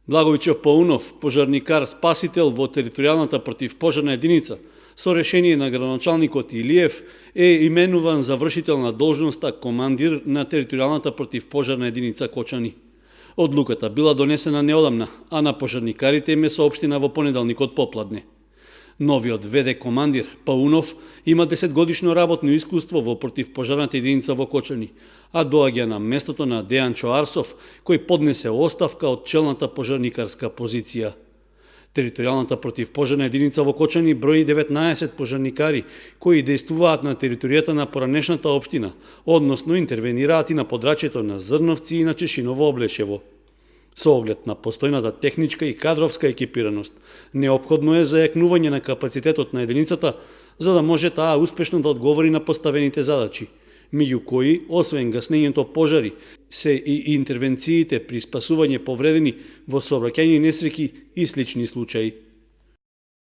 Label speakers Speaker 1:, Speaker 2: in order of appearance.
Speaker 1: Благовиќо Паунов, пожарникар-спасител во територијалната противпожарна единица, со решение на градоначалникот Илиев е именуван за вршител на должноста командир на територијалната противпожарна единица Кочани. Одлуката била донесена неодамна, а на пожарникарите им е соопштена во понеделникот попладне. Новиот ВД командир Паунов има 10-годишно работно искуство во противпожарната единица во Кочани, а доаѓа на местото на Дејанчо Арсов, кој поднесе оставка од челната пожарникарска позиција. Територијалната противпожарна единица во Кочани брои 19 пожарникари кои действуваат на територијата на поранешната општина, односно интервенираат и на подрачјето на Зрновци и на Чешиново Облешево. Со оглед на постојната техничка и кадровска екипираност, неопходно е зајакнување на капацитетот на единицата, за да може таа успешно да одговори на поставените задачи, меѓу кои, освен гаснењето пожари, се и интервенциите при спасување повредени во сообраќајни несреќи и слични случаи.